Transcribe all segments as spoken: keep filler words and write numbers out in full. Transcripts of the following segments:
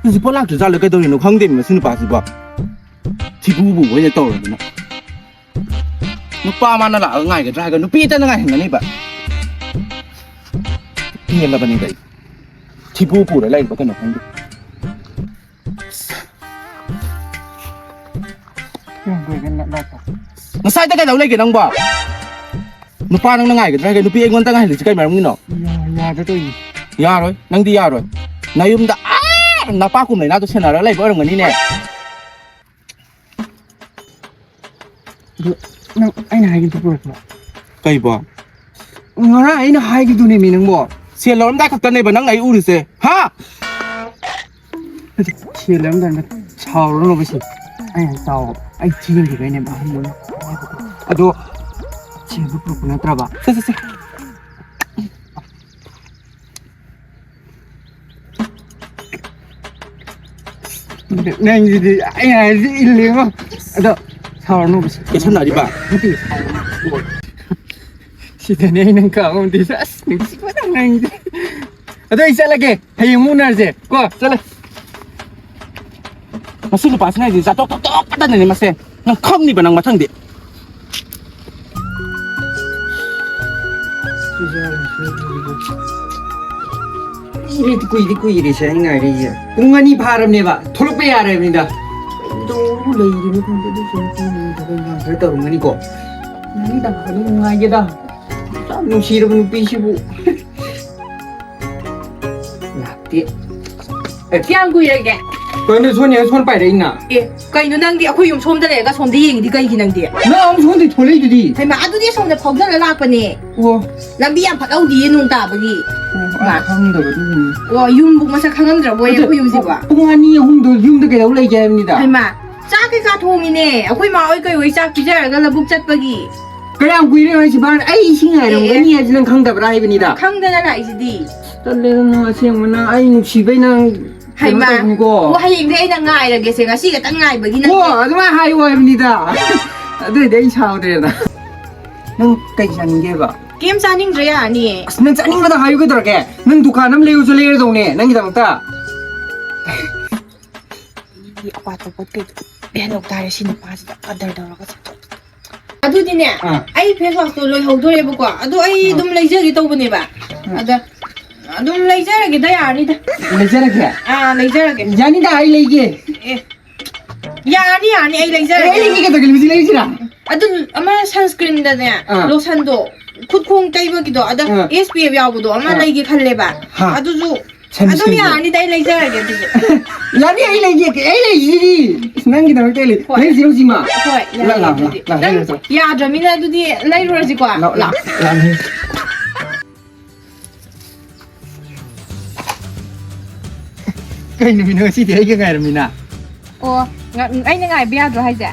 ꯍꯧꯖꯤꯛꯐꯥꯎ ꯂꯥꯛꯇ꯭ꯔꯤꯖꯥꯠꯂꯣ? ꯀꯩꯗꯧꯔꯤꯅꯣ ꯈꯪꯗꯦ ꯃꯁꯤ ꯅꯨꯄꯥꯁꯤꯕꯣ꯫ ꯊꯤꯕꯨꯕꯨ ꯑꯣꯏꯅ ꯇꯧꯔꯗꯅ꯫ ꯅꯨꯄꯥ ꯃꯥꯅ ꯂꯥꯛꯑꯒ ꯉꯥꯏꯒꯗ꯭ꯔꯥ ꯍꯥꯏꯒ ꯅꯨꯄꯤ ꯑꯇꯅ ꯉꯥꯏꯍꯟꯒꯅꯤꯕ꯫ ꯄꯦꯜꯂꯕꯅꯤꯗ ꯑꯩ꯫ ꯊꯤꯕꯨ ꯄꯨꯔ ꯂꯩꯕ ꯀꯩꯅꯣ ꯈꯪꯗꯦ꯫ ꯉꯁꯥꯏꯗ ꯀꯩꯗꯧ ꯂꯩꯒꯦ ꯅꯪꯕꯣ? ꯅꯨꯄꯥ ꯅꯪꯅ ꯉꯥꯏꯒꯗ꯭ꯔꯥ ꯍꯥꯏꯒ ꯅꯨꯄꯤ ꯑꯩꯉꯣꯟꯗ ꯉꯥꯏꯍꯜꯂꯤꯁꯤ ꯀꯩ ꯃꯔꯝꯒꯤꯅꯣ? ꯌꯥ-, ꯌꯥꯗ ꯇꯧꯏꯅꯤ꯫ ꯌꯥꯔꯣꯏ, ꯅꯪꯗꯤ ꯌꯥꯔꯣꯏ꯫ ꯅꯌꯨꯝꯗ ꯑꯥ ꯅꯄꯥ ꯀꯨꯝ ꯂꯩꯅꯥꯗꯣ ꯁꯦꯟꯅꯔꯒ ꯂꯩꯕ ꯑꯣꯏꯔꯝꯒꯅꯤꯅꯦ꯫ ꯑꯗꯨ ꯅꯪ ꯑꯩꯅ ꯍꯥꯏꯒꯤꯕꯗꯨ ꯄꯨꯔꯛꯄ꯭ꯔꯣ? ꯀꯩꯕꯣ? ꯉꯔꯥꯡ ꯑꯩꯅ ꯍꯥꯏꯒꯤꯗꯨꯅꯦꯃꯤ ꯅꯪꯕꯣ꯫ ꯁꯦꯜ ꯂꯧꯔꯝꯗꯥꯏ ꯈꯛꯇꯅꯦꯕ ꯅꯪ ꯑꯩ ꯎꯔꯤꯁꯦ, ꯍꯥ? ꯅꯠꯇꯦ, ꯁꯦꯜ ꯂꯧꯔꯝꯗꯥꯏꯗ ꯁꯥꯎꯔꯅꯣꯕ ꯁꯤ꯫ ꯑꯩꯅ ꯆꯥꯎꯕ, ꯑꯩ ꯊꯦꯡꯈꯤꯕꯩꯅꯦꯕ ꯑꯍꯥꯟꯕ ꯑꯣꯏꯅ ꯍꯥꯏꯕꯗꯣ꯫ ꯑꯗꯣ ꯁꯦꯜꯗꯣ ꯄꯨꯔꯛꯄ ꯅꯠꯇ꯭ꯔꯕ? ꯁꯦ, ꯁꯦ, ꯁꯦ꯫ ꯅꯪꯁꯤꯗꯤ ꯑꯩ ꯍꯥꯏꯔꯗꯤ ꯏꯜꯂꯦꯉꯣ꯫ ꯑꯗꯣ ꯁꯥꯎꯔꯅꯨ꯫ ꯀꯦꯁꯟꯅꯔꯤꯕ? ꯅꯠꯇꯦ, ꯁꯥꯎꯔꯅꯨ꯫ ꯁꯤꯗꯅꯦ ꯑꯩ ꯅꯪ ꯀꯥꯎ ꯉꯝꯗꯦ꯫ ꯑꯁ, ꯅꯨꯡꯁꯤꯕꯅ ꯅꯪꯗꯤ꯫ ꯑꯗꯣ ꯑꯩ ꯆꯠꯂꯒꯦ꯫ ꯍꯌꯦꯡ ꯑꯃꯨꯛ ꯎꯅꯔꯁꯦ꯫ ꯀꯣ, ꯆꯠꯂꯦ꯫ ꯃꯁꯤ ꯅꯨꯄꯥꯁꯤꯅ ꯑꯩꯁꯦ ꯆꯥꯊꯣꯛ ꯊꯛꯇꯣꯛ ꯐꯠꯇꯅꯅꯦ ꯃꯁꯦ꯫ ꯅꯪ ꯈꯪꯅꯤꯕ ꯅꯪ ꯃꯊꯪꯗꯤ꯫ ꯀꯨꯏꯗꯤ ꯀꯨꯏꯔꯦꯁꯦ ꯑꯩ ꯉꯥꯏꯔꯛꯏꯁꯦ꯫ ꯄꯨꯡ ꯑꯅꯤ ꯐꯥꯔꯕꯅꯦꯕ꯫ ꯊꯣꯛꯂꯛꯄ ꯌꯥꯔꯕꯅꯤꯗ꯫ ꯀꯩꯗꯧꯔꯕꯨ ꯂꯩꯔꯤꯅꯣ ꯈꯪꯗꯦ꯫ ꯑꯗꯨꯁꯨ ꯅꯨꯄꯤ ꯅꯪ ꯊꯕꯛ ꯏꯪꯈꯥꯡ ꯈꯔ ꯇꯧꯔꯝꯒꯅꯤꯀꯣ꯫ ꯅꯪꯒꯤ ꯊꯕꯛ ꯑꯗꯨꯝ ꯅꯨꯡꯉꯥꯏꯒꯦꯗ꯫ ꯌꯥꯝ ꯅꯨꯡꯁꯤꯔꯕ ꯅꯨꯄꯤꯁꯤꯕꯨ꯫ ꯂꯥꯛꯇꯦ꯫ ꯑꯦ, ꯀꯌꯥꯝ ꯀꯨꯏꯔꯒꯦ? ꯀꯩꯅꯣ ꯁꯣꯟ ꯌꯦꯡꯉ ꯁꯣꯟ ꯄꯥꯏꯔꯛꯏꯅ? ꯑꯦ, ꯀꯩꯅꯣ ꯅꯪꯗꯤ ꯑꯩꯈꯣꯏ ꯌꯨꯝ ꯁꯣꯝꯗ ꯂꯩꯔꯒ ꯁꯣꯝꯗ ꯌꯦꯡꯉꯤꯗꯤ ꯀꯩꯒꯤ ꯅꯪꯗꯤ? ꯅꯪ ꯑꯃꯨꯛ ꯁꯣꯝꯗ ꯊꯣꯛꯂꯛꯏꯗꯨꯗꯤ? ꯍꯩꯃꯥ, ꯑꯗꯨꯗꯤ ꯁꯣꯝꯗ ꯐꯥꯎꯖꯜꯂ ꯂꯥꯛꯄꯅꯦ꯫ ꯑꯣ꯫ ꯂꯝꯕꯤ ꯌꯥꯝ ꯐꯠꯍꯧꯗꯤꯌꯦ ꯅꯣꯡ ꯇꯥꯕꯒꯤ꯫ ꯑꯣ, ꯃꯥ꯫ ꯑꯩ ꯈꯪꯗꯕ ꯑꯗꯨꯒꯤꯅꯤ꯫ ꯑꯣ, ꯌꯨꯝꯕꯨ ꯃꯁꯛ ꯈꯪꯉꯝꯗ꯭ꯔꯕꯣꯏꯔꯦ ꯑꯗꯨ ꯑꯩꯈꯣꯏ ꯌꯨꯝꯁꯤꯕꯣ꯫ ꯄꯨꯡ ꯑꯅꯤ ꯑꯍꯨꯝꯗꯣ ꯌꯨꯝꯗ ꯀꯩꯗꯧ ꯂꯩꯒꯦ ꯍꯥꯏꯕꯅꯤꯗ? ꯍꯩꯃꯥ, ꯆꯥꯛ ꯀꯩꯀꯥ ꯊꯣꯡꯉꯤꯅꯦ꯫ ꯑꯩꯈꯣꯏ ꯃꯥ ꯍꯣꯏ ꯀꯩ ꯍꯣꯏ ꯆꯥꯛ ꯄꯤꯖꯔꯒ ꯂꯧꯕꯨꯛ ꯆꯠꯄꯒꯤ꯫ ꯀꯌꯥꯝ ꯀꯨꯏꯔꯦ ꯍꯥꯏꯁꯤꯕ? ꯑꯩ ꯏꯁꯤꯡ ꯉꯥꯏꯔꯝꯒꯅꯤ ꯑꯦ, ꯑꯦ꯫ ꯍꯥꯏꯁꯤ ꯅꯪ ꯈꯪꯗꯕ꯭ꯔꯥ ꯍꯥꯏꯕꯅꯤꯗ? ꯈꯪꯗꯅ ꯂꯥꯛꯏꯁꯤꯗꯤ꯫ ꯇꯜꯂꯦꯗ ꯅꯪ ꯑꯁꯦꯡꯕ ꯅꯪ ꯑꯩ ꯅꯨꯡꯁꯤꯕꯩ ꯅꯪ ꯀꯩꯅꯣ ꯍꯩꯃꯥ꯫ ꯇꯧꯅꯨꯀꯣ꯫ ꯑꯣ, ꯍꯌꯦꯡꯗꯤ ꯑꯩꯅ ꯉꯥꯏꯔꯒꯦꯁꯦ꯫ ꯉꯁꯤ ꯈꯛꯇꯪ ꯉꯥꯏꯕꯒꯤ ꯅꯪ ꯀꯣ, ꯑꯗꯨꯃꯥꯏꯅ ꯍꯥꯏꯌꯨ ꯍꯥꯏꯕꯅꯤꯗ꯫ ꯑꯗꯨꯏꯗꯤ ꯑꯩ ꯁꯥꯎꯗ꯭ꯔꯦꯗ꯫ ꯅꯪ ꯀꯩ ꯆꯥꯅꯤꯡꯒꯦꯕ? ꯀꯩꯝ ꯆꯥꯅꯤꯡꯗ꯭ꯔꯦ, ꯌꯥꯔꯅꯤꯌꯦ꯫ ꯑꯁ, ꯅꯪ ꯆꯥꯅꯤꯡꯕꯗ ꯍꯥꯏꯌꯨ ꯀꯩꯗꯧꯔꯒꯦ? ꯅꯪ ꯗꯨꯀꯥꯟ ꯑꯃ ꯂꯩꯌꯨꯁꯨ ꯂꯩꯔꯗꯧꯅꯦ ꯅꯪꯒꯤꯗꯃꯛꯇ꯫ ꯑꯇꯣꯞꯄ ꯀꯩ ꯍꯦꯜꯂꯣꯛ ꯇꯥꯔꯦ ꯁꯤ ꯅꯨꯄꯥꯁꯤꯗ ꯀꯗꯔ ꯇꯧꯔꯒ ꯆꯠꯊꯣꯛ꯫ ꯑꯗꯨꯗꯤꯅꯦ, ꯑꯥ꯫ ꯑꯩ ꯐꯦꯁ ꯋꯥꯁꯇꯣ ꯂꯣꯏꯍꯧꯗꯣꯔꯦꯕꯀꯣ, ꯑꯗꯣ ꯑꯩ ꯑꯥ꯫ ꯑꯗꯨꯝ ꯂꯩꯖꯒꯦ ꯇꯧꯕꯅꯦꯕ꯫ ꯑꯥ꯫ ꯑꯗ ꯑꯗꯨꯝ ꯂꯩꯖꯔꯒꯦꯗ, ꯌꯥꯔꯅꯤꯗ꯫ ꯂꯩꯖꯔꯒꯦ? ꯑꯥ, ꯂꯩꯖꯔꯒꯦ꯫ ꯌꯥꯅꯤꯗ, ꯑꯩ ꯂꯩꯒꯦ꯫ ꯑꯦ, ꯌꯥꯔꯅꯤ, ꯌꯥꯔꯅꯤ, ꯑꯩ ꯑꯦ, ꯑꯩ ꯂꯩꯖꯔꯒꯦ꯫ ꯂꯩꯒꯦ ꯀꯩꯗꯧꯒꯦ? ꯍꯧꯖꯤꯛ ꯂꯩꯔꯤꯁꯤꯔꯥ? ꯑꯗꯨ ꯑꯃ ꯁꯟꯁꯀ꯭ꯔꯤꯟꯗꯅꯦ, ꯑꯥ꯫ ꯂꯣꯁꯟꯗꯣ, ꯈꯨꯠ ꯈꯣꯡ ꯇꯩꯕꯒꯤꯗꯣ, ꯑꯗ ꯑꯥ꯫ ꯑꯦꯁ ꯄꯤ ꯑꯦꯐ ꯌꯥꯎꯕꯗꯣ ꯑꯃ ꯑꯥ꯫ ꯂꯩꯒꯦ ꯈꯜꯂꯦꯕ꯫ ꯍꯥ꯫ ꯑꯗꯨꯁꯨ ꯑꯗꯨꯝ ꯁꯟꯁꯀ꯭ꯔꯤꯟꯗꯣ? ꯌꯥꯔꯅꯤꯗ, ꯑꯩ ꯂꯩꯖꯔꯒꯦ ꯑꯗꯨꯁꯨ꯫ ꯌꯥꯅꯤ, ꯑꯩ ꯂꯩꯒꯦ, ꯑꯩ ꯂꯩꯁꯤꯗꯤ꯫ ꯏꯁ, ꯅꯪꯒꯤꯗꯃꯛꯇ ꯑꯩ ꯂꯩ-, ꯍꯣꯏ꯫ ꯂꯩꯁꯤꯔꯣ ꯍꯧꯖꯤꯛꯃꯛ? ꯍꯣꯏ, ꯌꯥꯏꯌꯦ ꯂꯥꯛ, ꯂꯥꯛ, ꯑꯗꯨꯗꯤ꯫ ꯂꯥꯛ, ꯅꯪ ꯂꯩꯔꯁꯤ꯫ ꯌꯥꯗ꯭ꯔꯃꯤꯅ ꯑꯗꯨꯗꯤ ꯂꯩꯔꯨꯔꯁꯤꯀꯣ꯫ ꯂꯥꯛ, ꯂꯥꯛ, ꯂꯥꯛ꯫ ꯀꯩ ꯅꯨꯃꯤꯠꯅꯣ ꯉꯁꯤꯗꯤ ꯑꯩꯒ ꯉꯥꯏꯔꯝꯃꯤꯅ? ꯑꯣ, ꯉ-, ꯑꯩꯅ ꯉꯥꯏꯕ ꯌꯥꯗ꯭ꯔꯣ ꯍꯥꯏꯁꯦ?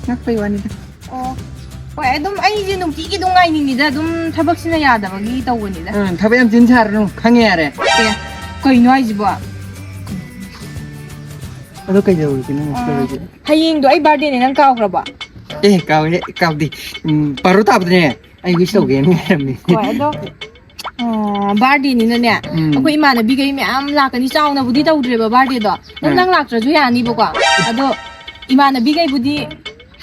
ꯉꯛꯄꯩ ꯋꯥꯅꯤꯗ꯫ ꯑꯣ꯫ ꯍꯣꯏ, ꯑꯗꯨꯝ ꯑꯩꯁꯦ ꯅꯨꯡꯇꯤꯒꯤ ꯑꯗꯨꯝ ꯉꯥꯏꯅꯤꯡꯉꯤꯗ, ꯑꯗꯨꯝ ꯊꯕꯛꯁꯤꯅ ꯌꯥꯗꯕꯒꯤ ꯇꯧꯕꯅꯤꯗ꯫ ꯑꯥ, ꯊꯕꯛ ꯌꯥꯝ ꯆꯤꯟ ꯁꯥꯔꯅꯨ, ꯈꯪꯉꯦ ꯌꯥꯔꯦ꯫ ꯑꯦ, ꯀꯩꯅꯣ ꯍꯥꯏꯁꯤꯕꯣ? ꯑꯗꯣ ꯀꯩꯗꯧꯔꯒꯦ ꯅꯪ ꯑꯥ, ꯇꯧꯔꯤꯁꯦ? ꯍꯌꯦꯡꯗꯣ ꯑꯩ ꯕꯥꯔꯗꯦꯅꯦ, ꯅꯪ ꯀꯥꯎꯈ꯭ꯔꯕꯣ? ꯑꯦ, ꯀꯥꯎꯏꯍꯦ, ꯀꯥꯎꯗꯦ꯫ ꯎꯝ, ꯕꯥꯔꯣ ꯇꯥꯕꯗꯅꯦ ꯑꯩ ꯋꯤꯁ ꯇꯧꯒꯦꯅ ꯉꯥꯏꯔꯝꯃꯤ꯫ ꯍꯣꯏ, ꯑꯗꯣ ꯑꯥ, ꯕꯥꯔꯗꯦꯅꯤꯅꯅꯦ, ꯎꯝ꯫ ꯑꯩꯈꯣꯏ ꯏꯃꯥꯟꯅꯕꯤꯈꯩ ꯃꯌꯥꯝ ꯂꯥꯛꯀꯅꯤ, ꯆꯥꯎꯅꯕꯨꯗꯤ ꯇꯧꯗ꯭ꯔꯦꯕ ꯕꯥꯔꯗꯦꯗꯣ꯫ ꯑꯗꯨꯝ ꯑꯥ꯫ ꯅꯪ ꯂꯥꯛꯇ꯭ꯁꯨ ꯌꯥꯅꯤꯕꯀꯣ꯫ ꯑꯗꯣ ꯏꯃꯥꯟꯅꯕꯤꯈꯩꯕꯨꯗꯤ,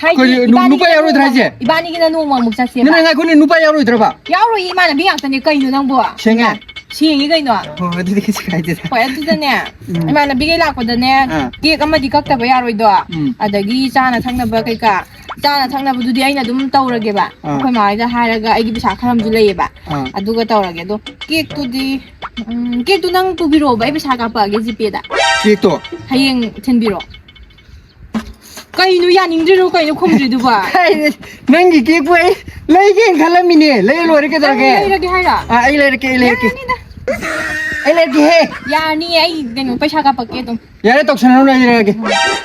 ꯍꯥꯏꯗꯤ, ꯀꯔꯤ, ꯅꯨ-, ꯏꯕꯥꯅꯤꯒꯤꯅ ꯅꯨꯄꯥ ꯌꯥꯎꯔꯣꯏꯗ꯭ꯔꯥ ꯅꯣꯡꯃ-, ꯍꯥꯏꯁꯦ? ꯏꯕꯥꯅꯤꯒꯤꯅ ꯅꯣꯡꯃꯃꯨꯛ ꯆꯠꯁꯦꯕ꯫ ꯅꯪ ꯉꯥꯏꯈꯣꯅꯦ, ꯅꯨꯄꯥ ꯌꯥꯎꯔꯣꯏꯗ꯭ꯔꯕ? ꯌꯥꯎꯔꯣꯏꯌꯦ, ꯏꯃꯥꯟꯅꯕꯤ ꯉꯥꯛꯇꯅꯦ ꯀꯩꯅꯣ ꯅꯪꯕꯣ꯫ ꯁꯦꯡꯉꯦ? ꯁꯦꯡꯉꯤ ꯀꯩꯅꯣ꯫ ꯍꯣꯏ, ꯑꯗꯨꯗꯤ ꯀꯩꯁꯨ ꯀꯥꯏꯗꯦꯗ꯫ ꯍꯣꯏ, ꯑꯗꯨꯗꯅꯦ, ꯎꯝ꯫ ꯏꯃꯥꯟꯅꯕꯤꯈꯩ ꯂꯥꯛꯄꯗꯅꯦ, ꯑꯥ꯫ ꯀꯦꯛ ꯑꯃꯗꯤ ꯀꯛꯇꯕ ꯌꯥꯔꯣꯏꯗꯣ꯫ ꯎꯝ꯫ ꯑꯗꯒꯤ ꯆꯥꯅ ꯊꯛꯅꯕ ꯀꯩꯀꯥ, ꯆꯥꯅ ꯊꯛꯅꯕꯗꯨꯗꯤ ꯑꯩꯅ ꯑꯗꯨꯝ ꯇꯧꯔꯒꯦꯕ꯫ ꯑꯥ꯫ ꯑꯩꯈꯣꯏ ꯃꯥ ꯍꯣꯏꯗ ꯍꯥꯏꯔꯒ ꯑꯩꯒꯤ ꯄꯩꯁꯥ ꯈꯔ ꯑꯃꯁꯨ ꯂꯩꯌꯦꯕ꯫ ꯑꯥ꯫ ꯑꯗꯨꯒ ꯇꯧꯔꯒꯦ꯫ ꯑꯗꯣ ꯀꯦꯛꯇꯨꯗꯤ, ꯎꯝ, ꯀꯦꯛꯇꯨ ꯅꯪ ꯄꯨꯕꯤꯔꯛꯑꯣꯕ, ꯑꯩ ꯄꯩꯁꯥ ꯀꯥꯞꯄꯛꯑꯒꯦ ꯖꯤꯄꯦꯗ꯫ ꯀꯦꯛꯇꯣ? ꯍꯌꯦꯡ ꯊꯤꯟꯕꯤꯔꯛꯑꯣ꯫ ꯀꯩꯅꯣ ꯌꯥꯅꯤꯡꯗ꯭ꯔꯤꯔꯣ ꯀꯩꯅꯣ ꯈꯨꯝꯗ꯭ꯔꯤꯗꯨꯕꯣ? ꯀꯥꯏꯗꯩ, ꯅꯪꯒꯤ ꯀꯦꯛꯄꯨ ꯑꯩ ꯂꯩꯒꯦꯅ ꯈꯜꯂꯝꯃꯤꯅꯦ꯫ ꯂꯩꯔ ꯂꯣꯏꯔꯦ ꯅꯪ ꯀꯩꯗꯧꯔꯒꯦ? ꯂꯩꯔꯒꯦ ꯍꯥꯏꯔꯣ? ꯑꯥ, ꯑꯩ ꯂꯩꯔꯛꯀꯦ, ꯑꯩ ꯂꯩꯔꯛꯀꯦ꯫ ꯌꯥꯔꯅꯤꯗ꯫ ꯑꯩ ꯂꯩꯔꯛꯀꯦꯍꯦ꯫ ꯌꯥꯔꯅꯤ, ꯑꯩ ꯀꯩꯅꯣ ꯄꯩꯁꯥ ꯀꯥꯞꯄꯛꯀꯦ ꯑꯗꯨꯝ꯫ ꯌꯥꯔꯦ, ꯇꯧꯁꯟꯅꯔꯨꯅꯨ, ꯑꯩ ꯂꯩꯔꯛꯑꯒꯦ꯫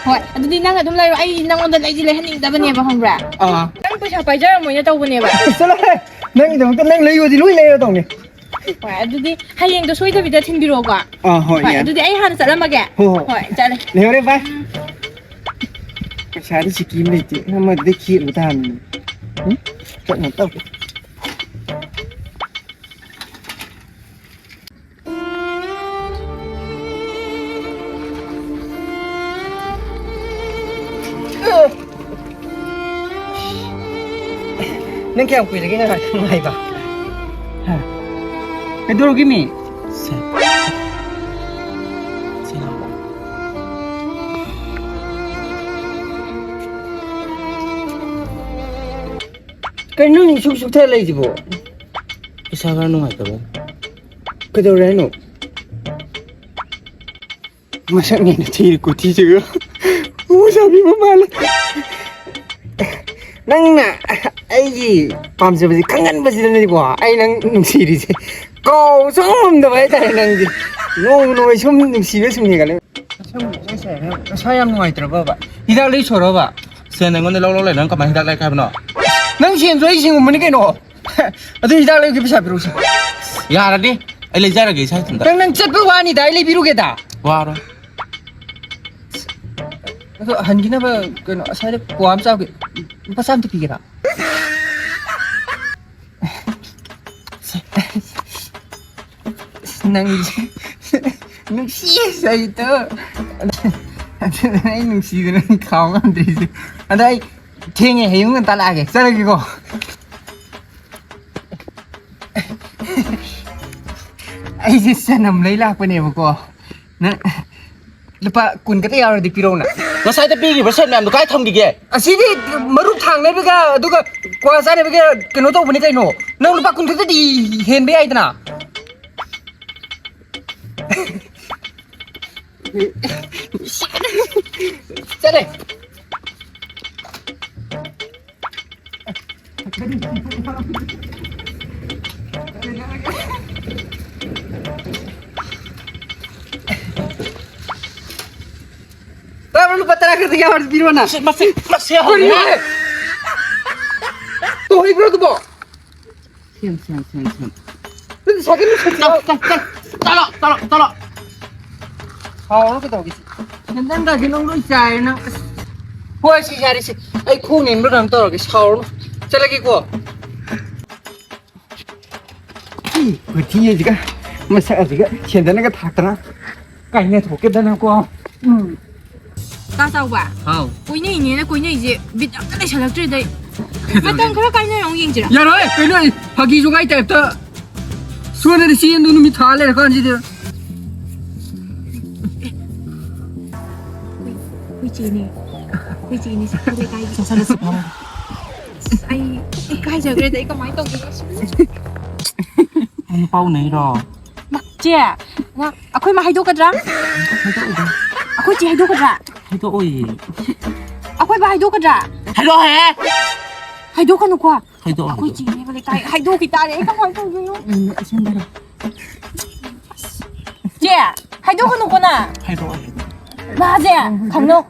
ꯍꯣꯏ, ꯑꯗꯨꯗꯤ ꯅꯪ ꯑꯗꯨꯝ ꯂꯩꯔꯣ, ꯑꯩ ꯅꯪꯉꯣꯟꯗ ꯂꯩꯗꯤ ꯂꯩꯍꯟꯅꯤꯡꯗꯕꯅꯦꯕ, ꯈꯪꯕ꯭ꯔꯥ? ꯑꯥ꯫ ꯅꯪ ꯄꯩꯁꯥ ꯄꯥꯏꯖꯔꯝꯃꯣꯏꯅ ꯇꯧꯕꯅꯦꯕ꯫ ꯆꯠꯂꯣꯍꯦ! ꯅꯪꯒꯤꯗꯃꯛꯇ ꯅꯪ ꯂꯩꯌꯣꯗꯤ ꯂꯣꯏ ꯂꯩꯔꯗꯧꯅꯦ꯫ ꯍꯣꯏ, ꯑꯗꯨꯗꯤ ꯍꯌꯦꯡꯗꯣ ꯁꯣꯏꯗꯕꯤꯗ ꯊꯤꯟꯕꯤꯔꯛꯑꯣꯀꯣ꯫ ꯑꯥ, ꯍꯣꯏ, ꯍꯣꯏ, ꯌꯥꯅꯤ꯫ ꯑꯗꯨꯗꯤ ꯑꯩ ꯍꯥꯟꯅ ꯆꯠꯂꯝꯃꯒꯦ꯫ ꯍꯣꯏ, ꯍꯣꯏ꯫ ꯍꯣꯏ, ꯆꯠꯂꯦ꯫ ꯂꯩꯍꯧꯔꯦ, bye꯫ ꯎꯝ꯫ ꯄꯩꯁꯥꯗꯤ ꯁꯤꯀꯤ ꯑꯃ ꯂꯩꯇꯦ, ꯑꯃꯗꯤ ꯈꯦꯠꯂꯨ ꯇꯥꯕꯅꯤ꯫ ꯎꯝ? ꯆꯠꯅ ꯇꯧ꯫ ꯅꯪ ꯀꯌꯥꯝ ꯀꯨꯏꯔꯒꯦ ꯅꯪ ꯉꯥꯏꯕ? ꯍꯥ? ꯀꯩꯗꯧꯔꯒꯦ ꯃꯤ? ꯁꯦ꯫ ꯁꯦ ꯂꯥꯎ꯫ ꯀꯩꯅꯣ ꯅꯪ ꯏꯁꯨꯛ ꯁꯨꯛꯊ ꯂꯩꯁꯤꯕꯣ? ꯏꯁꯥ ꯈꯔ ꯅꯨꯡꯉꯥꯏꯇꯕ꯫ ꯀꯩꯗꯧꯔꯦ ꯍꯥꯏꯅꯣ? ꯃꯁꯛꯅꯦꯅ ꯊꯤꯔꯤ ꯀꯨꯊꯤꯁꯤꯒ ꯃꯣꯖꯥꯕꯤ ꯑꯃ ꯃꯥꯜꯂꯦ꯫ ꯅꯪꯅ ꯑꯩꯒꯤ ꯄꯥꯝꯖꯕꯁꯦ ꯈꯪꯍꯟꯕꯁꯤꯗꯅꯤꯀꯣ ꯑꯩ ꯅꯪ ꯅꯨꯡꯁꯤꯔꯤꯁꯦ꯫ ꯀꯥꯎ ꯁꯨꯡꯉꯝ ꯉꯝꯗꯕ ꯍꯥꯏꯇꯥꯔꯦ ꯅꯪꯁꯦ꯫ ꯅꯣꯡꯃ ꯅꯣꯡꯃꯒꯤ ꯁꯨꯝ ꯅꯨꯡꯁꯤꯕ ꯁꯨꯝ ꯍꯦꯟꯒꯠꯂꯦ꯫ ꯅꯁꯥ ꯌꯥꯝ ꯅꯨꯡꯉꯥꯏꯇ꯭ꯔꯕꯕ? ꯍꯤꯗꯥꯛ ꯂꯩꯁꯣꯔꯕ? ꯁꯦꯟ ꯑꯩꯉꯣꯟꯗ ꯂꯧ ꯂꯧ ꯂꯩ, ꯅꯪ ꯀꯃꯥꯏꯅ ꯍꯤꯗꯥꯛ ꯂꯩꯒꯦ ꯍꯥꯏꯕꯅꯣ? ꯅꯪ ꯁꯦꯟꯁꯨ ꯑꯩ ꯁꯦꯟꯒꯨꯝꯕꯅꯤ ꯀꯩꯅꯣ꯫ ꯑꯗꯨ ꯍꯤꯗꯥꯛ ꯂꯩꯕꯒꯤ ꯄꯩꯁꯥ ꯄꯤꯔꯛꯎꯁꯦ꯫ ꯌꯥꯔꯅꯤ, ꯑꯩ ꯂꯩꯖꯔꯒꯦ ꯏꯁꯥ ꯏꯊꯟꯇ꯫ ꯅꯪ, ꯅꯪ ꯆꯠꯄ ꯋꯥꯅꯤꯗ, ꯑꯩ ꯂꯩꯕꯤꯔꯨꯒꯦꯗ꯫ ꯋꯥꯔꯣꯏ꯫ ꯑꯗꯣ ꯍꯟꯈꯤꯅꯕ ꯀꯩꯅꯣ ꯑꯁ꯭ꯋꯥꯏꯗ ꯀ꯭ꯋꯥ ꯑꯃ ꯆꯥꯎꯒꯦ꯫ ꯂꯨꯄꯥ ꯆꯥꯝꯗ ꯄꯤꯒꯦꯔꯥ? ꯅꯪꯁꯦ ꯅꯨꯡꯁꯤꯌꯦ ꯁꯩꯇꯣ꯫ ꯑꯗꯨꯅ ꯑꯩ ꯅꯨꯡꯁꯤꯗꯅ ꯈꯥꯎ ꯉꯝꯗ꯭ꯔꯤꯁꯦ꯫ ꯑꯗꯣ ꯑꯩ ꯊꯦꯡꯉꯦ, ꯍꯌꯦꯡ ꯉꯟꯇꯥ ꯂꯥꯛꯑꯒꯦ꯫ ꯆꯠꯂꯒꯦꯀꯣ꯫ ꯑꯩꯁꯦ ꯆꯅꯝ ꯂꯩ ꯂꯥꯛꯄꯅꯦꯕꯀꯣ꯫ ꯅꯪ ꯂꯨꯄꯥ ꯀꯨꯟ ꯈꯛꯇ ꯌꯥꯎꯔꯗꯤ ꯄꯤꯔꯛꯎꯅ꯫ ꯉꯁꯥꯏꯗ ꯄꯤꯈꯤꯕ ꯁꯦꯠ ꯃꯌꯥꯝꯗꯣ ꯀꯥꯏ ꯊꯝꯈꯤꯒꯦ? ꯑꯁꯤꯗꯤ ꯃꯔꯨꯞ ꯊꯥꯡꯅꯕꯒ ꯑꯗꯨꯒ ꯀ꯭ꯋꯥ ꯆꯥꯅꯕꯒ ꯀꯩꯅꯣ ꯇꯧꯕꯅꯤ ꯀꯩꯅꯣ꯫ ꯅꯪ ꯂꯨꯄꯥ ꯀꯨꯟ ꯈꯛꯇꯗꯤ ꯍꯦꯟꯕ ꯌꯥꯏꯗꯅ꯫ ꯆꯠꯂꯦ꯫ ꯇꯔꯥ, ꯂꯨꯄꯥ ꯇꯔꯥ ꯈꯛꯇ ꯌꯥꯎꯔꯗꯤ ꯄꯤꯔꯣꯅ꯫ ꯃꯁꯤ, ꯃꯁꯤ, ꯃꯁꯤ ꯀꯔꯤꯅꯣ? ꯍꯧꯔꯦ꯫ ꯇꯣ ꯍꯩꯕ꯭ꯔꯣ ꯑꯗꯨꯕꯣ? ꯁꯦꯝ, ꯁꯦꯝ, ꯁꯦꯝ, ꯁꯦꯝ꯫ ꯅꯪ ꯁꯥꯏꯀꯜ ꯃꯨꯊꯠꯁꯤꯔꯣ? ꯆꯠ, ꯆꯠ, ꯆꯠꯂꯣ, ꯆꯠꯂꯣ, ꯆꯠꯂꯣ꯫ ꯁꯥꯎꯔꯅꯨ ꯀꯩꯗꯧꯔꯒꯦ? ꯁꯦꯟꯗꯟꯒꯁꯦ ꯅꯪ ꯂꯣꯏ ꯆꯥꯏꯔꯦ ꯅꯪ꯫ ꯑꯁ꯫ ꯍꯣꯏ, ꯁꯤ ꯌꯥꯔꯦ, ꯁꯤ꯫ ꯑꯩ ꯈꯣꯡ ꯅꯦꯝꯕ꯭ꯔꯥ ꯀꯩꯅꯣꯝ ꯇꯧꯔꯒꯦ, ꯁꯥꯎꯔꯅꯨ꯫ ꯆꯠꯂꯒꯦꯀꯣ꯫ ꯎꯝ, ꯀꯨꯊꯤ ꯑꯁꯤꯒ ꯃꯁꯛ ꯑꯁꯤꯒ ꯁꯦꯟꯗꯟꯒ ꯊꯥꯛꯇꯅ ꯀꯥꯏꯅ ꯊꯣꯛꯀꯦꯗꯅꯀꯣ꯫ ꯎꯝ꯫ ꯇꯥ ꯆꯥꯎꯕ? ꯍꯥꯎ꯫ ꯀꯣꯏꯅꯩꯅꯦꯅ ꯀꯣꯏꯅꯩꯁꯦ ꯕꯤꯠ ꯑꯝꯇ ꯂꯩꯁꯜꯂꯛꯇ꯭ꯔꯦꯗ ꯑꯩ꯫ ꯃꯇꯝ ꯈꯔ ꯀꯥꯏꯅꯔ ꯑꯃꯨꯛ ꯌꯦꯡꯁꯤꯔꯥ? ꯌꯥꯔꯣꯏ, ꯀꯩꯅꯣ, ꯑꯩ ꯐꯥꯒꯤ ꯖꯨꯒꯥꯏ ꯇꯥꯏꯞꯇ꯫ ꯁꯣꯝꯗꯗꯤ ꯆꯦꯟꯗꯨ ꯅꯨꯃꯤꯠ ꯊꯥ ꯂꯩꯔꯀꯥꯟꯁꯤꯗ꯫ ꯑꯩꯈꯣꯏ ꯆꯦꯅꯦ꯫ ꯑꯩꯈꯣꯏ ꯆꯦꯅꯦ ꯁꯤ ꯑꯩꯈꯣꯏ ꯂꯩꯀꯥꯏꯒꯤ꯫ ꯆꯠꯁꯜꯂꯁꯤ ꯐꯥꯎ꯫ ꯑꯁ, ꯑꯩ ꯏꯀꯥꯏꯖꯈ꯭ꯔꯦꯗ, ꯑꯩ ꯀꯃꯥꯏꯅ ꯇꯧꯗꯣꯏꯅꯣ ꯁꯤꯕꯨ? ꯅꯪ ꯅꯨꯄꯥ ꯎꯅꯩꯔꯣ? ꯃꯥ, ꯆꯦ, ꯃꯥ, ꯑꯩꯈꯣꯏ ꯃꯥ ꯍꯥꯏꯗꯣꯛꯀꯗ꯭ꯔꯥ? ꯍꯥꯏꯗꯣꯛꯑꯣꯏꯗ꯫ ꯑꯩꯈꯣꯏ ꯆꯦ ꯍꯥꯏꯗꯣꯛꯀꯗ꯭ꯔꯥ? ꯍꯥꯏꯗꯣꯛꯑꯣꯏꯌꯦ꯫ ꯑꯩꯈꯣꯏ ꯕꯥ ꯍꯥꯏꯗꯣꯛꯀꯗ꯭ꯔꯥ? ꯍꯥꯏꯗꯣꯛꯑꯣꯍꯦ! ꯍꯥꯏꯗꯣꯛꯀꯅꯨꯀꯣ꯫ ꯍꯥꯏꯗꯣꯛꯑꯣ, ꯑꯩꯈꯣꯏ ꯍꯥꯏꯗꯣꯛꯑꯣ꯫ ꯆꯦꯅꯦꯕ ꯂꯩꯀꯥꯏ ꯍꯥꯏꯗꯣꯛꯈꯤ ꯇꯥꯔꯦ꯫ ꯑꯩ ꯀꯃꯥꯏꯅ ꯇꯧꯗꯣꯏꯅꯣ? ꯎꯝ, ꯑꯁꯦꯡꯕꯔꯣ? ꯆꯦ, ꯍꯥꯏꯗꯣꯛꯀꯅꯨꯀꯣ ꯅꯪ꯫ ꯍꯥꯏꯗꯣꯛꯑꯣ, ꯍꯥꯏꯗꯣꯛꯑꯣ꯫ ꯃꯥꯁꯦ, ꯈꯪꯅꯧ꯫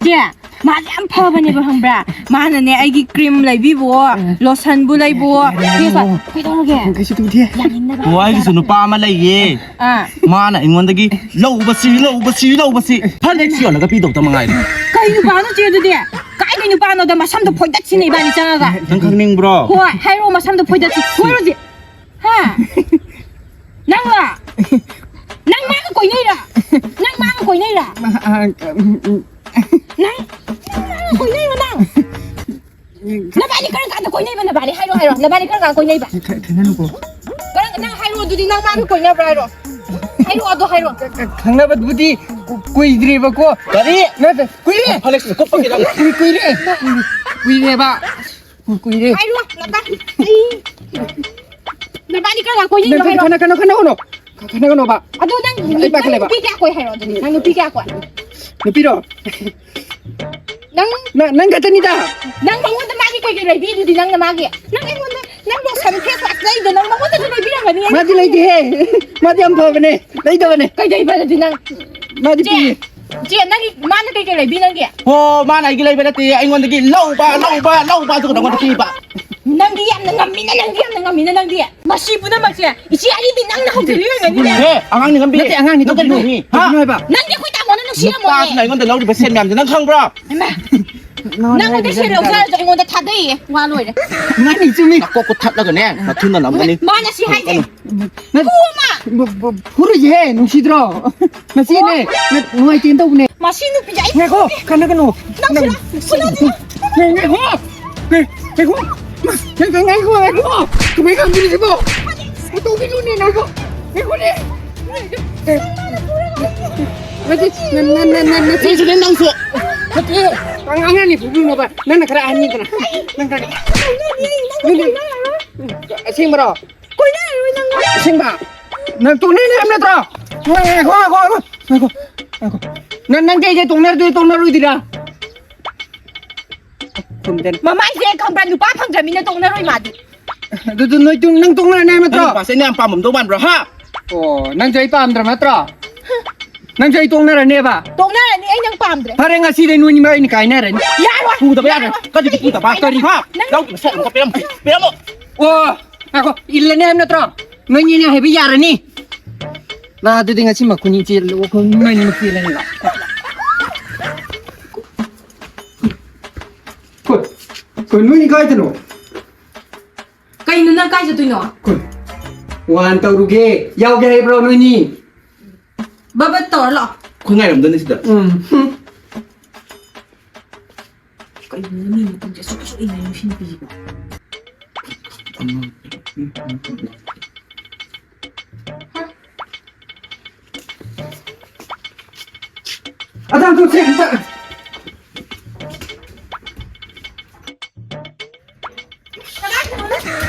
ꯆꯦ, ꯃꯥꯁꯦ ꯌꯥꯝ ꯐꯕꯅꯦꯕ, ꯈꯪꯕ꯭ꯔꯥ? ꯃꯥꯅꯅꯦ, ꯑꯩꯒꯤ cream ꯂꯩꯕꯤꯕꯣ, ꯎꯝ꯫ Lotionꯕꯨ ꯂꯩꯕꯣ, ꯌꯥꯔꯦ, ꯌꯥꯔꯦ, face wash꯫ ꯌꯥꯔꯦ꯫ ꯀꯩꯗꯧꯔꯒꯦ? ꯀꯩꯁꯨ ꯇꯧꯗꯦ꯫ ꯌꯥꯅꯤꯡꯗꯕ꯫ ꯑꯣ, ꯑꯩꯒꯤꯁꯨ ꯅꯨꯄꯥ ꯑꯃ ꯂꯩꯌꯦ꯫ ꯑꯥ꯫ ꯃꯥꯅ ꯑꯩꯉꯣꯟꯗꯒꯤ ꯂꯧꯕꯁꯤ, ꯂꯧꯕꯁꯤ, ꯂꯧꯕꯁꯤ꯫ ꯐꯅꯦꯛ ꯁꯤꯌꯣꯜꯂꯒ ꯄꯤꯗꯧꯇ ꯃꯉꯥꯏꯔꯦ꯫ ꯀꯩ ꯅꯨꯄꯥꯅꯣ ꯆꯦ ꯑꯗꯨꯗꯤ? ꯀꯥꯏꯗꯩ ꯅꯨꯄꯥꯅꯣꯗ, ꯃꯁꯝꯗꯣ ꯐꯣꯏꯗꯠꯁꯤꯅꯦ ꯏꯕꯥꯅꯤ ꯆꯪꯉꯒ꯫ ꯅꯪ ꯈꯪꯅꯤꯡꯕ꯭ꯔꯣ? ꯍꯣꯏ, ꯍꯥꯏꯔꯛꯑꯣ, ꯃꯁꯝꯗꯣ ꯐꯣꯏꯗꯠꯁꯤ꯫ ꯐꯣꯏꯔꯨꯁꯤ꯫ ꯍꯥ? ꯅꯪꯂꯣ? ꯅꯪ ꯃꯥꯒ ꯀꯣꯏꯅꯩꯔꯣ? ꯅꯪ ꯃꯥꯒ ꯀꯣꯏꯅꯩꯔꯣ? ꯃꯥ, ꯑ, ꯎꯝ, ꯎꯝ꯫ ꯅꯪ, ꯅꯪ ꯃꯥꯒ ꯀꯣꯏꯅꯩꯔꯣ ꯅꯪ? ꯅꯕꯥꯅꯤ ꯀꯔꯝ ꯀꯥꯟꯗ ꯀꯣꯏꯅꯩꯕ ꯅꯕꯥꯅꯤ? ꯍꯥꯏꯔꯣ, ꯍꯥꯏꯔꯣ꯫ ꯅꯕꯥꯅꯤ ꯀꯔꯝ ꯀꯥꯟꯗ ꯀꯣꯏꯅꯩꯕ? ꯈ-, ꯈ-, ꯈꯪꯅꯅꯨꯀꯣ꯫ ꯀꯔꯝ, ꯅꯪ ꯍꯥꯏꯔꯣ ꯑꯗꯨꯗꯤ, ꯅꯪ ꯃꯥꯒ ꯀꯣꯏꯅꯕ꯭ꯔꯥ ꯍꯥꯏꯔꯣ? ꯍꯥꯏꯔꯣ, ꯑꯗꯣ ꯍꯥꯏꯔꯣ꯫ ꯈ-, ꯈ-, ꯈꯪꯅꯕꯗꯨꯕꯨꯗꯤ ꯀꯨ-, ꯀꯨꯏꯗ꯭ꯔꯤꯕꯀꯣ꯫ ꯀꯔꯤ? ꯅꯠꯇꯦ, ꯀꯨꯏꯔꯦ꯫ ꯐꯅꯦꯛꯁꯤꯗ ꯀꯨꯞꯄꯒꯦ ꯅꯪ꯫ ꯀꯨꯏ-, ꯀꯨꯏꯔꯦ꯫ ꯀꯨꯏꯔꯦ꯫ ꯍꯥꯏꯔꯣ, ꯅꯕꯥꯅꯤ꯫ ꯑꯩ, ꯅꯕꯥꯅꯤ ꯀꯔꯝ ꯀꯥꯟ ꯀꯣꯏꯅꯩꯅꯣ ꯅꯪ ꯍꯥꯏꯔꯣ? ꯈꯟꯅ-, ꯈꯟꯅ-, ꯈꯟꯅꯒꯅꯣ꯫ ꯈꯟꯅꯒꯅꯣꯕ꯫ ꯑꯗꯣ ꯅꯪ, ꯑꯩ ꯅꯪ ꯄꯥꯈꯠꯂꯦꯕ꯫ ꯅꯨꯄꯤ ꯀꯌꯥ ꯀꯣꯏ ꯍꯥꯏꯔꯣ ꯑꯗꯨꯗꯤ? ꯅꯪ ꯅꯨꯄꯤ ꯀꯌꯥ ꯀꯣꯏ? ꯅꯨꯄꯤꯔꯣ? ꯅꯪ ꯅ-, ꯅꯪ ꯈꯛꯇꯅꯤꯗ꯫ ꯅꯪ ꯃꯉꯣꯟꯗ ꯃꯥꯒꯤ ꯀꯩ ꯀꯩ ꯂꯩꯕꯤ ꯑꯗꯨꯗꯤ ꯅꯪꯅ ꯃꯥꯒꯤ? ꯅꯪ ꯑꯩꯉꯣꯟꯗ, ꯅꯪ lotion face wash ꯂꯩꯗꯣ ꯅꯪ ꯃꯉꯣꯟꯗꯁꯨ ꯂꯩꯕꯤꯔꯝꯒꯅꯤ꯫ ꯃꯥꯗꯤ ꯂꯩꯇꯦꯍꯦ꯫ ꯃꯥꯗꯤ ꯌꯥꯝ ꯐꯕꯅꯦ꯫ ꯂꯩꯗꯕꯅꯦ꯫ ꯀꯩꯗꯧꯕ ꯑꯗꯨꯗꯤ ꯅꯪ? ꯃꯥꯗꯤ ꯆꯦ, ꯄꯤꯌꯦ꯫ ꯆꯦ, ꯅꯪꯒꯤ, ꯃꯥꯅ ꯀꯩ ꯀꯩ ꯂꯩꯕꯤ ꯅꯪꯒꯤ? ꯍꯣ, ꯃꯥꯅ ꯑꯩꯒꯤ ꯂꯩꯕ ꯅꯠꯇꯦ, ꯑꯩꯉꯣꯟꯗꯒꯤ ꯂꯧꯕ, ꯂꯧꯕ, ꯂꯧꯕ, ꯑꯗꯨꯒ ꯅꯪꯉꯣꯟꯗ ꯄꯤꯕ꯫ ꯅꯪꯗꯤ ꯌꯥꯝꯅ ꯉꯝꯃꯤꯅ, ꯅꯪꯗꯤ ꯌꯥꯝꯅ ꯉꯝꯃꯤꯅ, ꯅꯪꯗꯤ꯫ ꯃꯁꯤ ꯄꯨꯝꯅꯃꯛꯁꯦ ꯏꯆꯦ ꯑꯔꯤꯕꯤ ꯅꯪꯅ ꯍꯧꯖꯤꯜꯂꯤ ꯑꯣꯏꯔꯝꯒꯅꯤꯅꯦ꯫ ꯍꯦ, ꯑꯉꯥꯡꯅꯤ ꯉꯝꯕꯤ꯫ ꯅꯠꯇꯦ, ꯑꯉꯥꯡꯅꯤ ꯅꯪ ꯀꯔꯤꯅꯣ? ꯉꯝꯕꯤ꯫ ꯍꯥ? ꯀꯔꯤꯅꯣ ꯍꯥꯏꯕ? ꯅꯪꯗꯤ ꯑꯩꯈꯣꯏ ꯇꯥꯃꯣꯅ ꯅꯨꯡꯁꯤꯔꯝꯃꯣꯏꯌꯦ꯫ ꯅꯨꯄꯥꯁꯤꯅ ꯑꯩꯉꯣꯟꯗ ꯂꯧꯔꯤꯕ ꯁꯦꯟ ꯃꯌꯥꯝꯁꯦ ꯅꯪ ꯈꯪꯕ꯭ꯔꯣ? ꯏꯃꯥ꯫ ꯅꯪꯉꯣꯟꯗ ꯁꯦꯜ ꯂꯧꯖꯔꯁꯨ ꯑꯩꯉꯣꯟꯗ ꯊꯥꯗꯩꯌꯦ꯫ ꯋꯥ ꯂꯣꯏꯔꯦ꯫ ꯃꯥꯅꯤ, ꯆꯨꯝꯃꯤ꯫ ꯅꯀꯣꯛ ꯀꯨꯊꯠꯂꯒꯅꯦ, ꯅꯊꯨꯟꯗ ꯅꯝꯒꯅꯤ꯫ ꯃꯥꯅ ꯁꯤ ꯍꯥꯏꯁꯦ꯫ ꯅꯠ-, ꯐꯨ ꯑꯃ꯫ ꯕ-, ꯕ-, ꯐꯨꯔꯨꯁꯤꯍꯦ, ꯅꯨꯡꯁꯤꯗ꯭ꯔꯣ? ꯃꯁꯤꯅꯦ, ꯑꯣ꯫ ꯅ-, ꯅꯨꯡꯉꯥꯏꯇꯦꯅ ꯇꯧꯕꯅꯦ꯫ ꯃꯁꯤ ꯅꯨꯄꯤꯁꯦ ꯑꯩ ꯉꯥꯏꯈꯣ, ꯐꯨꯒꯦ꯫ ꯈꯟꯅꯒꯅꯨ꯫ ꯅꯪ ꯅꯪ-, ꯁꯤꯗ, ꯁꯤꯗ, ꯁꯤꯗ꯫ ꯉꯥꯏꯈꯣ꯫ ꯉꯥꯏ-, ꯉꯥꯏꯈꯣ꯫ ꯉꯥꯏꯈꯣ, ꯉꯥꯏꯈꯣ, ꯉꯥꯏꯈꯣ꯫ ꯀꯃꯥꯏ ꯈꯪꯗꯣꯏꯅꯣ ꯁꯤꯕꯣ? ꯇꯧꯕꯤꯔꯨꯅꯦ, ꯉꯥꯏꯈꯣ꯫ ꯉꯥꯏꯈꯣꯅꯦ꯫ ꯅꯠꯇꯦ, ꯅ-, ꯅ-, ꯅ-, ꯅ-, ꯅꯠꯇꯦ꯫ ꯅꯪꯁꯨꯅꯦ, ꯅꯪꯁꯨ꯫ ꯅꯠꯇꯦ, ꯑꯉꯥꯡ ꯑꯅꯤ ꯐꯨꯕꯤꯅꯣꯕ꯫ ꯅꯪꯅ ꯈꯔ ꯑꯍꯟꯅꯤꯗꯅ꯫ ꯅꯪ ꯈꯔ-, ꯑꯁꯦꯡꯕꯔꯣ? ꯀꯣꯏꯅꯔꯔꯣꯏ ꯅꯪ꯫ ꯑꯁꯦꯡꯕ? ꯅꯪ ꯇꯣꯛꯅꯅꯤ ꯍꯥꯏꯕ ꯅꯠꯇ꯭ꯔꯣ? ꯉꯥꯏꯈꯣ, ꯉꯥꯏꯈꯣ, ꯉꯥꯏꯈꯣ, ꯉꯥꯏꯈꯣ, ꯉꯥꯏꯈꯣ꯫ ꯅꯪ, ꯅꯪ ꯀꯩꯒꯤ ꯇꯣꯛꯅꯗꯣꯏ-, ꯇꯣꯛꯅꯔꯣꯏꯗꯣꯏꯔꯥ? ꯈꯨꯝꯗꯦꯅꯦ꯫ ꯃꯃꯥꯏꯁꯦ ꯈꯪꯕ꯭ꯔꯥ? ꯅꯨꯄꯥ ꯐꯪꯗ꯭ꯔꯃꯤꯅ ꯇꯣꯛꯅꯔꯣꯏ ꯃꯥꯗꯤ꯫ ꯑꯗꯨꯗꯤ ꯅꯣꯏ ꯇꯣꯛ-, ꯅꯪ ꯇꯣꯛꯅꯔꯅꯤ ꯍꯥꯏꯕ ꯅꯠꯇ꯭ꯔꯣ? ꯅꯪ ꯅꯨꯄꯥꯁꯦ ꯑꯩꯅ ꯌꯥꯝ ꯄꯥꯝꯃꯝꯗꯧ ꯃꯥꯟꯕ꯭ꯔꯣ, ꯍꯥ? ꯑꯣ, ꯅꯪꯁꯨ ꯑꯩ ꯄꯥꯝꯗ꯭ꯔꯕ ꯅꯠꯇ꯭ꯔꯣ? ꯅꯪꯁꯨ ꯑꯩ ꯇꯣꯛꯅꯔꯅꯦꯕ? ꯇꯣꯛꯅꯔꯅꯤ, ꯑꯩ ꯅꯪ ꯄꯥꯝꯗ꯭ꯔꯦ꯫ ꯐꯔꯦ, ꯉꯁꯤꯗꯩ ꯅꯣꯏꯅꯤꯃꯛ ꯑꯩꯅ ꯀꯥꯏꯅꯔꯅꯤ꯫ ꯌꯥꯔꯣꯏ꯫ ꯐꯨꯗꯕ ꯌꯥꯔꯣꯏ꯫ ꯌꯥꯔꯣꯏ꯫ ꯀꯔꯤꯒꯤ ꯐꯨꯗꯕ? ꯀꯔꯤ, ꯍꯥ? ꯅꯪ ꯌꯥꯎꯗꯅ ꯁꯣꯛꯅꯕ ꯄꯤꯔꯝꯃꯨ꯫ ꯄꯤꯔꯝꯃꯨ꯫ ꯑꯣ, ꯉꯥꯏꯈꯣ, ꯏꯜꯂꯅꯤ ꯍꯥꯏꯕ ꯅꯠꯇ꯭ꯔꯣ? ꯅꯣꯏꯅꯤꯅ ꯍꯥꯏꯕ ꯌꯥꯔꯅꯤ꯫ ꯂꯥ, ꯑꯗꯨꯗꯤ ꯉꯁꯤ ꯃꯈꯨꯅꯤ ꯆꯦꯜꯂꯣ, ꯅꯣꯏꯅꯤꯃꯛ ꯆꯦꯜꯂꯅꯤ, ꯂꯥ꯫ ꯀꯣꯏ, ꯀꯣꯏ, ꯅꯣꯏꯅꯤ ꯀꯥꯏꯗꯅꯣ? ꯀꯩꯅꯣ ꯅꯪ ꯀꯥꯏ ꯆꯠꯇꯣꯏꯅꯣ? ꯀꯣꯏ, ꯋꯥꯟ ꯇꯧꯔꯨꯒꯦ, ꯌꯥꯎꯒꯦ ꯍꯥꯏꯕ꯭ꯔꯣ ꯅꯣꯏꯅꯤ? ꯕꯕꯠ ꯇꯧꯔ ꯂꯥꯛꯑꯣ꯫ ꯑꯩꯈꯣꯏ ꯉꯥꯏꯔꯝꯗꯣꯏꯅꯤ ꯁꯤꯗ꯫ ꯎꯝ꯫ ꯀꯩꯅꯣ ꯃꯤ ꯃꯇꯝꯁꯦ ꯑꯁꯨꯛ ꯑꯁꯨꯛ ꯏꯟꯅ ꯅꯨꯡꯁꯤꯅ ꯄꯤꯁꯤꯕꯣ? ꯑꯗꯥ, ꯑꯗꯨ ꯁꯦ, ꯑꯝꯇ꯫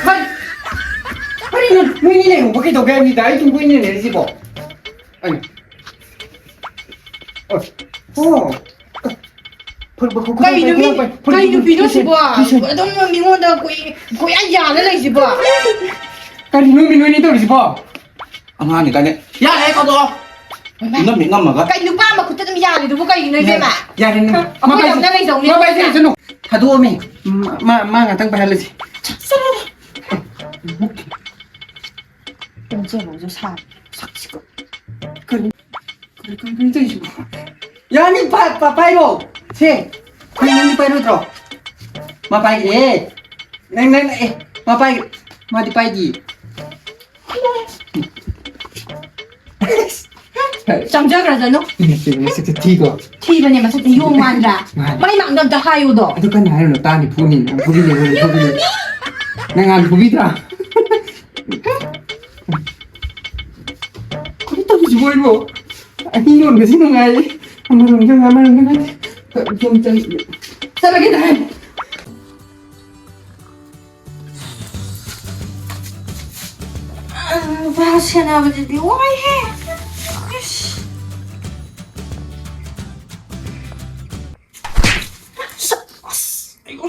ꯀꯔꯤ-, ꯀꯔꯤꯅꯣ? ꯅꯣꯏꯅꯤ ꯂꯩꯍꯧꯕ ꯀꯩꯗꯧꯒꯦ ꯍꯥꯏꯕꯅꯤꯗ? ꯑꯩ ꯁꯨꯝ ꯀꯨꯏꯅ ꯂꯩꯔꯤꯁꯤꯕꯣ? ꯑꯩ-, ꯑꯣ, ꯑꯣ꯫ ꯐꯨꯔꯤꯠ ꯃꯈꯨ-, ꯀꯩ ꯅꯨꯄꯤ-, ꯐꯨꯔꯤꯠ ꯀꯩ ꯃꯈꯨ-, ꯅꯨꯄꯤꯅꯣ ꯐꯨꯔꯤꯠ-, ꯁꯤꯕꯣ? ꯐꯨꯔꯤꯠ-, ꯑꯗꯨꯝ ꯃꯤꯉꯣꯟꯗ ꯀꯣꯏ-, ꯀꯣꯏꯌꯥꯟ ꯌꯥꯜꯂ ꯂꯩꯁꯤꯕꯣ? ꯀꯔꯤꯅꯣ ꯃꯤ ꯅꯣꯏꯅꯤ ꯇꯧꯔꯤꯁꯤꯕꯣ? ꯑꯉꯥꯡꯅꯤ ꯀꯥꯏꯅ꯫ ꯌꯥꯔꯦ, ꯊꯥꯗꯣꯛꯑꯣ꯫ ꯍꯩꯃꯥ꯫ ꯏꯉꯝ ꯍꯦꯛ ꯉꯝꯃꯒ꯫ ꯀꯩ ꯅꯨꯄꯥ ꯃꯈꯨꯠꯇ ꯑꯗꯨꯝ ꯌꯥꯜꯂꯤꯗꯨꯕꯨ ꯀꯩꯒꯤꯅꯣ, ꯏꯕꯦꯝꯃ? ꯌꯥꯔꯦ, ꯅꯪ ꯑꯩꯈꯣꯏ ꯃꯄꯥꯟ-, ꯂꯝꯅ ꯂꯩꯖꯧꯅꯦ ꯃꯄꯥꯟ ꯑꯩꯈꯣꯏꯅ꯫ ꯆꯠꯂꯁꯅꯨ꯫ ꯊꯥꯗꯣꯛꯑꯝꯃꯦ꯫ ꯃꯥ, ꯃꯥ, ꯃꯥ ꯉꯥꯛꯇꯪ ꯄꯥꯏꯍꯜꯂꯁꯤ꯫ ꯆꯠꯂꯣ꯫ ꯄꯨꯡ ꯆꯦꯜꯂꯣꯁꯨ ꯁꯥꯕ꯫ ꯁꯛꯁꯤꯀꯣ꯫ ꯀꯔꯤ? ꯀꯔꯤ, ꯀꯔꯤ, ꯀꯔꯤ ꯇꯧꯔꯤꯁꯤꯕꯣ? ꯌꯥꯅꯤ, ꯄꯥ-, ꯄꯥ-, ꯄꯥꯏꯔꯣ꯫ ꯁꯦ, ꯅꯪ, ꯅꯪꯗꯤ ꯄꯥꯏꯔꯣꯏꯗ꯭ꯔꯣ? ꯃꯥ ꯄꯥꯏꯈ꯭ꯔꯦ꯫ ꯅꯪ, ꯅꯪ, ꯑꯦ, ꯃꯥ ꯄꯥꯏꯈ꯭ꯔꯦ꯫ ꯃꯥꯗꯤ ꯄꯥꯏꯗꯤ꯫ ꯆꯪꯖꯈ꯭ꯔꯖꯅꯨ꯫ ꯅꯠꯇꯦ, ꯃꯁꯛꯁꯦ ꯊꯤꯀꯣ꯫ ꯊꯤꯕꯅꯦ ꯃꯁꯛꯇꯤ, ꯌꯣꯡ ꯃꯥꯟꯗ꯭ꯔꯥ? ꯃꯥꯟ- ꯃꯥꯏ ꯃꯥꯡꯗ ꯑꯝꯇ ꯍꯥꯏꯌꯨꯗꯣ꯫ ꯑꯗꯨ ꯀꯟꯅ ꯍꯥꯏꯔꯨꯅꯨ, ꯇꯥꯅꯤ, ꯐꯨꯅꯤ, ꯐꯨꯕꯤꯅꯤ, ꯐꯨꯕꯤꯅꯤ, ꯐꯨꯕꯤꯅꯤ꯫ ꯅꯪ ꯉꯥꯟ ꯐꯨꯕꯤꯗ꯭ꯔꯥ? ꯀꯩꯅꯣ ꯇꯧꯔꯤꯁꯤꯕꯣ ꯑꯩꯕꯣ? ꯑꯍꯤꯡ ꯌꯣꯟꯕꯁꯤ ꯅꯨꯡꯉꯥꯏ꯫ ꯑꯃꯔꯣꯝꯗ ꯅꯨꯡꯉꯥꯏ, ꯑꯃꯔꯣꯝꯗ ꯅꯨꯡꯉꯥꯏ꯫ ꯁꯣꯝ ꯆꯪ-, ꯆꯠꯂꯒꯦ ꯇꯥꯏ꯫ ꯚꯥ ꯁꯦꯟꯅꯕꯁꯤꯗꯤ ꯋꯥꯏꯍꯦ꯫ ꯏꯁ꯫ ꯑꯁ, ꯑꯁ, ꯑꯩꯌꯣ꯫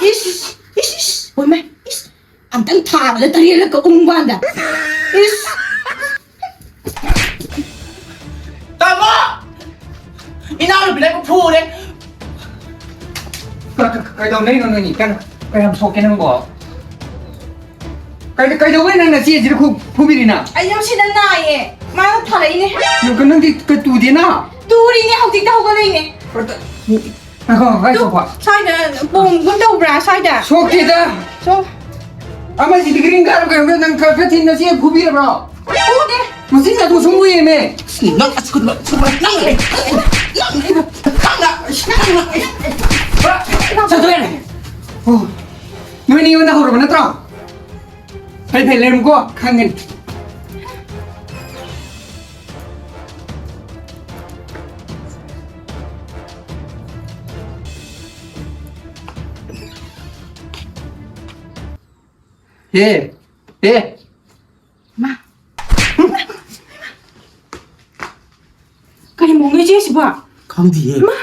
ꯏꯁ, ꯏꯁ, ꯏꯁ, ꯍꯣꯏꯃꯥ, ꯏꯁ, ꯑꯝꯇꯪ ꯊꯥꯕꯗ ꯇꯔꯦꯠꯂꯛꯀ ꯎꯪꯕꯥꯟꯗ꯫ ꯏꯁ꯫ ꯇꯥꯃꯣ! ꯏꯅꯥꯎꯅꯨꯄꯤ ꯂꯩꯕ ꯐꯨꯔꯦ꯫ ꯀ-, ꯀ-, ꯀꯩꯗꯧꯅꯩꯅꯣ ꯅꯣꯏꯅꯤ? ꯀꯩꯅꯣ, ꯀꯌꯥꯝ ꯁꯣꯛꯀꯦ ꯅꯪꯕꯣ? ꯀꯩ-, ꯀꯩꯗꯧꯕꯩ ꯅꯪ ꯅꯆꯦꯁꯤꯗ ꯈꯨ-, ꯐꯨꯕꯤꯔꯤꯅ? ꯑꯩ ꯌꯥꯝ ꯁꯤꯗ ꯅꯥꯏꯌꯦ꯫ ꯃꯥꯅ ꯊꯥꯔꯛꯏꯅꯦ꯫ ꯅꯪ, ꯅꯪꯗꯤ ꯀ-, ꯇꯨꯗꯦꯅ? ꯇꯨꯔꯤꯅꯦ, ꯍꯧꯖꯤꯛꯇ ꯍꯧꯒꯠꯂꯛꯏꯅꯦ꯫ ꯉꯥꯏꯈꯣ, ꯉꯥꯏꯈꯣ, ꯇꯨ, ꯁꯣꯛꯄ꯫ ꯁ꯭ꯋꯥꯏꯗ ꯄꯣꯝꯒꯨꯝ ꯇꯧꯕ꯭ꯔꯥ, ꯁ꯭ꯋꯥꯏꯗ? ꯁꯣꯛꯇꯦꯗ꯫ ꯁꯣ-, ꯑꯃꯁꯤꯗꯤ green card ꯀꯩꯅꯣꯒ ꯅꯪ ꯈꯔ, ꯈꯔ ꯊꯤꯅ ꯅꯆꯦ ꯐꯨꯕꯤꯔꯕ꯭ꯔꯣ? ꯐꯨꯗꯦ꯫ ꯃꯆꯤꯟ ꯀꯥꯗꯣ ꯁꯨꯝ ꯎꯏꯌꯦꯃꯦ꯫ ꯅꯪ ꯑꯁ, ꯈꯨꯠ-, ꯈꯨꯠ-, ꯅꯪ, ꯅꯪ, ꯅꯪ, ꯅꯪ, ꯆꯠꯊꯣꯛꯑꯦ꯫ ꯑꯣ, ꯅꯣꯏꯅꯤ ꯑꯩꯉꯣꯟꯗ ꯍꯧꯔꯕ ꯅꯠꯇ꯭ꯔꯣ? ꯐꯩ ꯐꯩ, ꯂꯩꯔꯝꯃꯨꯀꯣ, ꯈꯪꯒꯅꯤ꯫ ꯍꯦ, ꯍꯦ꯫ ꯃꯥ꯫ ꯀꯔꯤ ꯃꯑꯣꯡꯅꯣ ꯏꯆꯦꯁꯤꯕꯣ? ꯈꯪꯗꯤꯌꯦ꯫ ꯃꯥ꯫